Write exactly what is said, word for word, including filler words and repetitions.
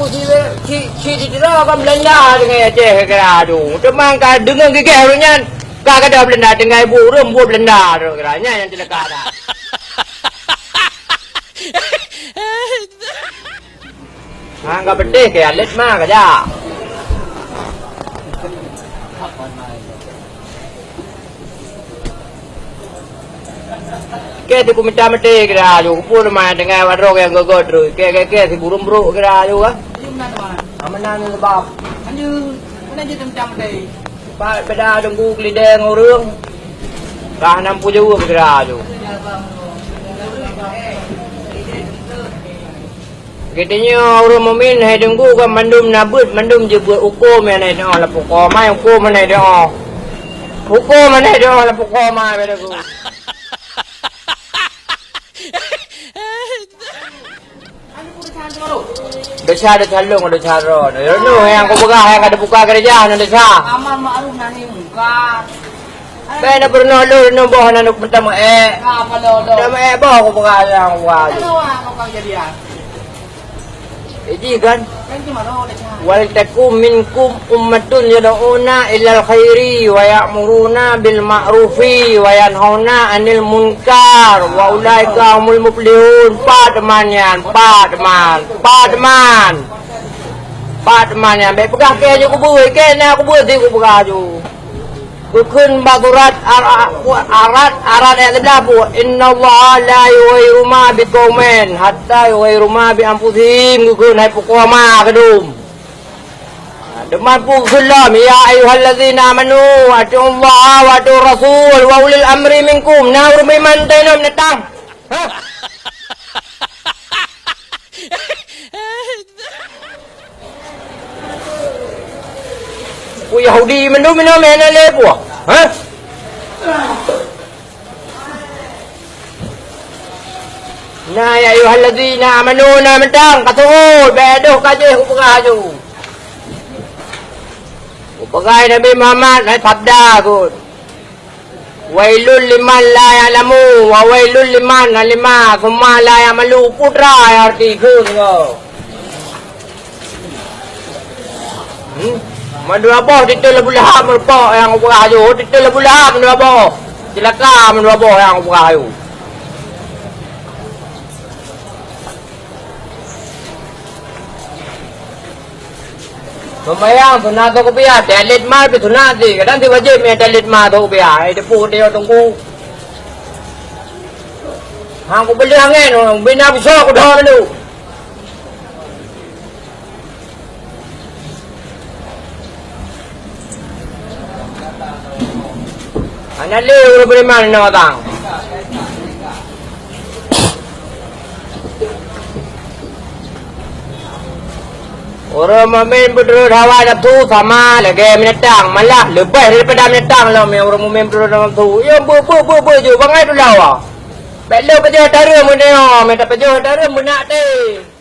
Ci, ci, ci, ci, kan Belanda deungon Aceh kira tu. Teuma ka deungon gigeh ureueng nyan, ka gadôh Belanda tinggai bu ureueng bu Belanda tu kira. Nyan nyang ceulaka dah. Ha, ka peudeh ke alet ma ka jak. Ke si peumita meuté kira aju, peue teuma tinggai wadroe nyang geugot terus. Ke, ke, ke si burung brok kira aju kah? Aman na ni sebab. Anjing, mana je teuntang meuté? Pat beda dengku kelideng ureueng. Kah nam pujeuweuh kira aju. Geutanyoe ureueng mukmin hai teungku kan mandum na beuet, mandum jeuet beuet hukôm nyang na di teuoh lam pukoe mai, hukôm nyang na di teuoh. Hukôm nyang na di teuoh lam pukoe mai, beda ku. Desya, desya lôn, desya droe. Nyoe nyang kupeugah nyang ka teubuka keureuja nyoe desya. Amar ma'ruf nahi mungkar. Bèk na peurunoe lôn, lôn boh na nuk meutameuék. Ka apa lo lo? Meutameuék boh kupeugah nyang kupeugah. Kenapa kau kejadian? Jadi kan? Kan cuma lo desya. Wal takum minkum ummatun yad'una ilal khairi wa ya'muruna bil ma'rufi wa yanhauna 'anil munkar wa ulaika humul muflihun. Pat teuma nyan, pat teuma, pat teuma. Pat teuma nyan, bèk peugah kèe aju kubeue, kèe na kubeue si kupeugah aju. Geukheun bak surat Ar-, Ar-, Ar-Ra'd, Ar-Ra'd ayat seubelaih, "Innallaha la yughayyiru ma biqaumin hatta yughayyiru ma bi anfusihim," geukheun hai pukoe ma keudum. Teuma peue geukheun lom, "Ya ayyuhallazina amanu atiullaha wa atiur rasul wa ulil amri minkum." Na ureueng meuiman teuinong neutang. Peue Yahudi mandum inong meunan lé peue? Hah? Na ya ayyuhallazina amanu na mantong ka tu'ôt, bèk dôh ka jih kupeugah aju. Kupeugah Nabi Muhammad hai sabda keuh. Wailul liman la ya'lamu, wa wailul liman alima, tsumma la ya'malu, putra nyang arti kheun nyoe. Hmm? Mandua boh titeul Abu Lahab meureumpok nyang kupeugah aju, titeul Abu Lahab mandua boh. Ceulaka mandua boh nyang kupeugah aju. Seumayang sunat atau kupiah, teuh lét ma pih sunat sih. Kadang sih wajéb mé teuh lét ma atau kupiah. Ai teupeue teuh teungku. Hang kupeuleueh angén, bina busoe kudho lalu. Hana lé ureueng beriman inong watang. Ureueng mukmin peuturot hawa nafsu sama lagèe binatang, malah leubeh daripada binatang lom nyang ureueng mukmin peuturot hawa nafsu. Yo beu, beu, beu, beu ju bangai tulawa. Bèk lôn pajoh tareuem meunyoe, meuta pajoh tareuem meunak teh.